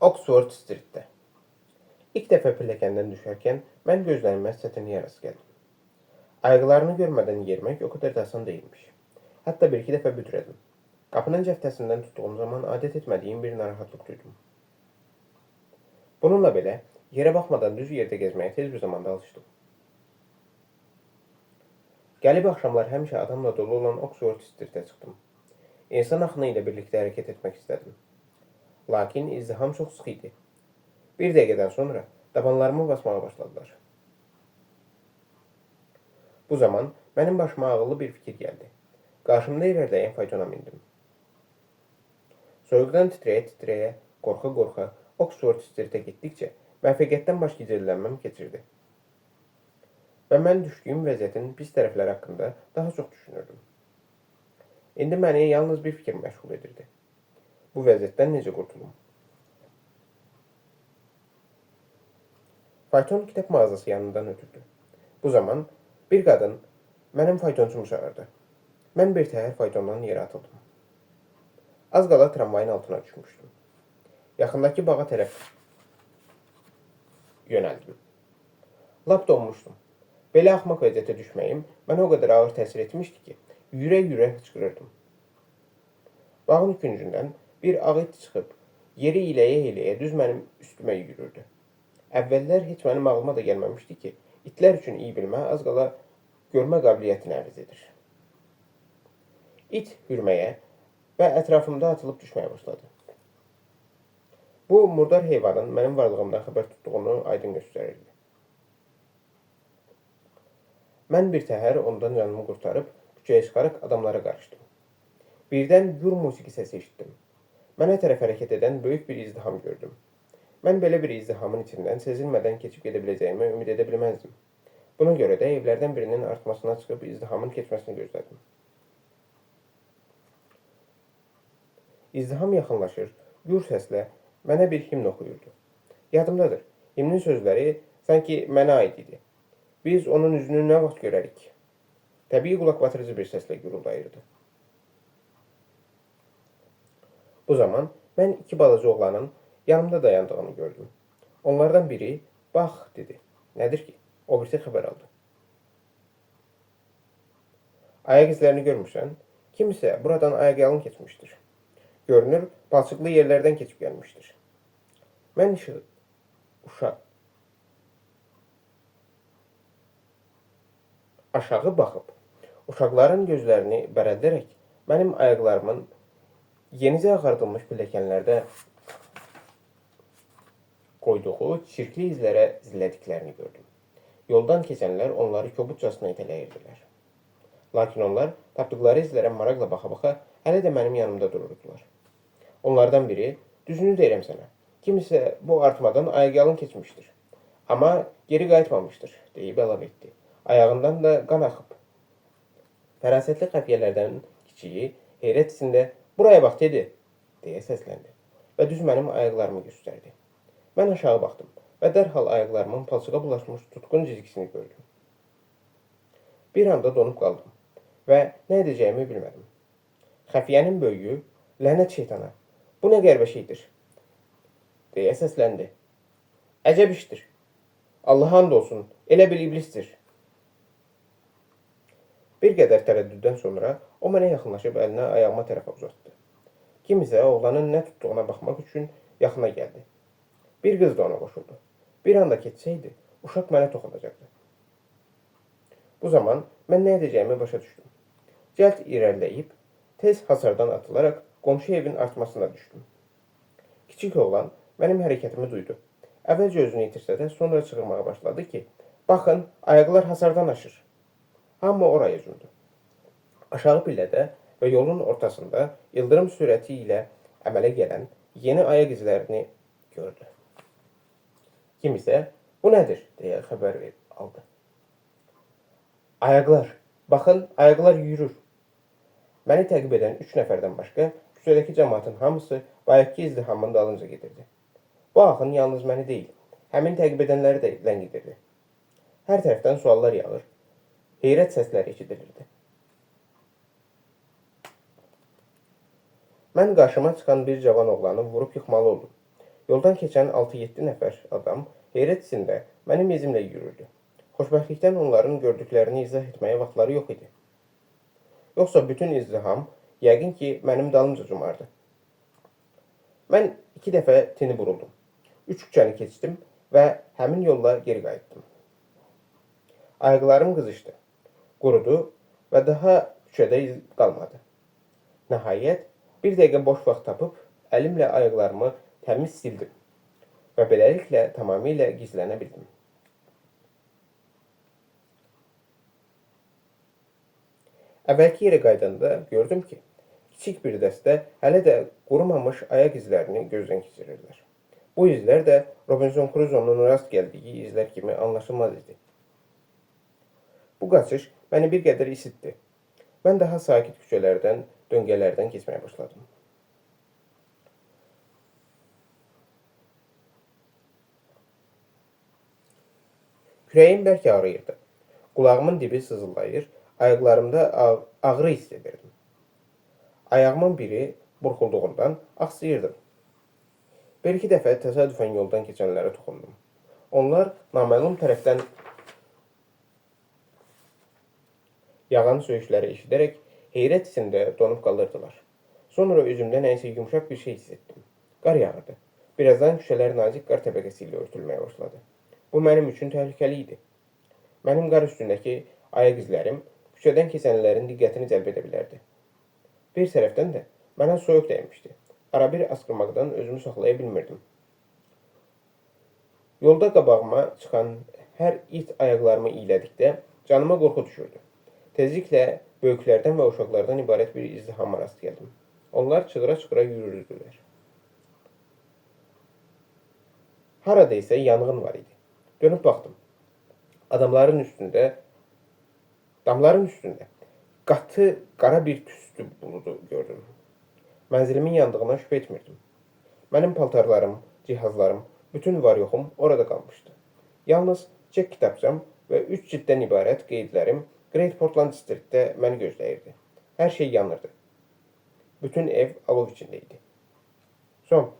Oxford Street'də. İlk dəfə pilləkəndən düşərkən mən gözlərimə çətinliyə rast gəldim. Ayaqlarını görmədən yerimək o qədər də asan deyilmiş. Hətta bir-iki dəfə büdrədim. Qapının cəftəsindən tutduğum zaman adət etmədiyim bir narahatlıq duydum. Bununla belə, yerə baxmadan düz yerdə gəzməyə tez bir zamanda alışdım. Gəlib axşamlar həmişə adamla dolu olan Oxford Streetə çıxdım. İnsan axını ilə birlikdə hərəkət etmək istədim. Lakin izdiham çox sıx idi. Bir dəqiqədən sonra dabanlarımı basmağa başladılar. Bu zaman mənim başıma ağıllı bir fikir gəldi. Qarşımda irəliləyən faytona mindim. Soyuqdan titrəyə-titrəyə, qorxa-qorxa Oxford Streetə getdikcə müvəffəqiyyətdən baş gicəllənməm keçirdi. Və mən düşdüyüm vəziyyətin pis tərəfləri haqqında daha çox düşünürdüm. İndi məni yalnız bir fikir məşğul edirdi. Bu vəziyyətdən necə qurtulum? Fayton kitab mağazası yanından ötürdü. Bu zaman bir qadın mənim faytonçumu çağırdı. Mən bir təhər faytondan yerə atıldım. Az qala tramvayın altına düşmüşdüm. Yaxındakı bağa tərəf yönəldim. Lap donmuşdum. Belə axmaq vəziyyətə düşməyim mənə o qədər ağır təsir etmişdi ki, yürə-yürə hıçqırırdım. Bağın küncündən bir ağ it çıxıb yeri iləyə-iləyə düz mənim üstümə yürürdü. Əvvəllər heç mənim ağlıma da gəlməmişdi ki, itlər üçün iyi bilmə az qala görmə qabiliyyətini əvəz edir. İt hürməyə və ətrafımda atılıb düşməyə başladı. Bu, murdar heyvanın mənim varlığımdan xəbər tutduğunu aydın göstərirdi. Mən bir təhər ondan canımı qurtarıb, küçəyə çıxaraq adamlara qarışdım. Birdən gür musiqi səsi eşitdim. Mənə tərəf hərəkət edən böyük bir izdiham gördüm. Mən belə bir izdihamın içindən sezilmədən keçib gedə biləcəyimə ümid edə bilməzdim. Buna görə də evlərdən birinin artmasına çıxıb izdihamın keçməsini gözlədim. İzdiham yaxınlaşır, gür səslə mənə bir himn oxuyurdu. Yadımdadır, himnin sözləri sanki mənə aid idi. Biz onun üzünü nə vaxt görərik? Təbii qulaqbatırıcı bir səslə guruldayırdı. Bu zaman mən iki balaca oğlanın yanımda dayandığını gördüm. Onlardan biri, bax, dedi. Nədir ki? O birisi xəbər aldı. Ayaq izlərini görmürsən? Kimsə buradan ayaqyalın keçmişdir. Görünür, palçıqlı yerlərdən keçib gəlmişdir. Mən aşağı baxıb, uşaqların gözlərini bərəldərək mənim ayaqlarımın yenicə ağardılmış pilləkənlərdə qoyduğu çirkli izlərə zillədiklərini gördüm. Yoldan keçənlər onları kobudcasına itələyirdilər. Lakin onlar tapdıqları izlərə maraqla baxa-baxa hələ də mənim yanımda dururdular. Onlardan biri, düzünü deyirəm sənə, kimisə bu artmadan ayaqyalın keçmişdir. Amma geri qayıtmamışdır, deyib əlavə etdi. Ayağından da qan axıb. Fərasətli xəfiyyələrdən kiçiyi heyrət içində, buraya bax, dedi, deyə səsləndi və düz mənim ayaqlarımı göstərdi. Mən aşağı baxdım və dərhal ayaqlarımın palçığa bulaşmış tutqun cizgisini gördüm. Bir anda donub qaldım və nə edəcəyimi bilmədim. Xəfiyyənin böyüyü, lənət şeytana, bu nə qəribə şeydir, deyə səsləndi. Əcəb işdir. Allaha and olsun, elə bir iblisdir. Bir qədər tərəddüddən sonra o mənə yaxınlaşıb əlini ayağıma tərəfə uzatdı. Kim isə oğlanın nə tutduğuna baxmaq üçün yaxına gəldi. Bir qız da ona qoşuldu. Bir anda keçsəydi, uşaq mənə toxunacaqdı. Bu zaman mən nə edəcəyimi başa düşdüm. Cəld irəliləyib, tez hasardan atılaraq qonşu evin artmasına düşdüm. Kiçik oğlan mənim hərəkətimi duydu. Əvvəlcə özünü itirsə də, sonra çığırmağa başladı ki, baxın, ayaqlar hasardan aşır. Hamı oraya cumdu. Aşağı pillədə və yolun ortasında ildırım sürəti ilə əmələ gələn yeni ayaq izlərini gördü. Kim isə, bu nədir, deyə xəbər aldı. Ayaqlar, baxın, ayaqlar yürür. Məni təqib edən 3 nəfərdən başqa küçədəki cəmaatın hamısı bayaqki izdihamın dalınca gedirdi. Bu axın yalnız məni deyil, həmin təqib edənləri də ləngidirdi. Hər tərəfdən suallar yağır, heyrət səsləri eşidilirdi. Mən qarşıma çıxan bir cavan oğlanı vurub yıxmalı oldum. Yoldan keçən 6-7 nəfər adam heyrət içində mənim izimlə yürürdü. Xoşbəxtlikdən onların gördüklərini izah etməyə vaxtları yox idi. Yoxsa bütün izdiham yəqin ki, mənim dalımca cumardı. Mən 2 dəfə tini buruldum. 3 küçəni keçdim və həmin yolla geri qayıtdım. Ayaqlarım qızışdı, qurudu və daha küçədə iz qalmadı. Nəhayət, bir dəqiqə boş vaxt tapıb əlimlə ayaqlarımı təmiz sildim və beləliklə tamamilə gizlənə bildim. Əvvəlki yerə qayıdanda gördüm ki, kiçik bir dəstə hələ də qurumamış ayaq izlərini gözdən keçirirlər. Bu izlər də Robinson Crusoe'nun rast gəldiyi izlər kimi anlaşılmaz idi. Bu qaçış məni bir qədər isitdi. Mən daha sakit küçələrdən, döngələrdən keçməyə başladım. Kürəyim bərk ağrıyırdı. Qulağımın dibi sızıldayır, ayaqlarımda ağrı hiss edirdim. Ayağımın biri burxulduğundan axsıyırdım. Bir-iki dəfə təsadüfən yoldan keçənlərə toxundum. Onlar naməlum tərəfdən yağan söyüşləri eşidərək heyrət içində donub qalırdılar. Sonra üzümdə nəyisə yumşaq bir şey hiss etdim. Qar yağırdı. Birazdan küçələr nazik qar təbəqəsi ilə örtülməyə başladı. Bu mənim üçün təhlükəli idi. Mənim qar üstündəki ayaq izlərim küçədən keçənlərin diqqətini cəlb edə bilərdi. Bir tərəfdən də mənə soyuq dəymişdi. Arabir asqırmaqdan özümü saxlaya bilmirdim. Yolda qabağıma çıxan hər it ayaqlarımı iylədikdə canıma qorxu düşürdü. Tezliklə böyüklərdən və uşaqlardan ibarət bir izdihama rast gəldim. Onlar çığıra-çığıra yürürdülər. Harada isə yanğın var idi. Dönüb baxdım. Adamların üstündə, damların üstündə qatı qara bir tüstü buludu gördüm. Mənzilimin yandığına şübhə etmirdim. Mənim paltarlarım, cihazlarım, bütün var yoxum orada qalmışdı. Yalnız çek kitabçam və 3 cilddən ibarət qeydlərim Great Portland Street'də məni gözləyirdi. Hər şey yanırdı. Bütün ev alov içində idi. Son.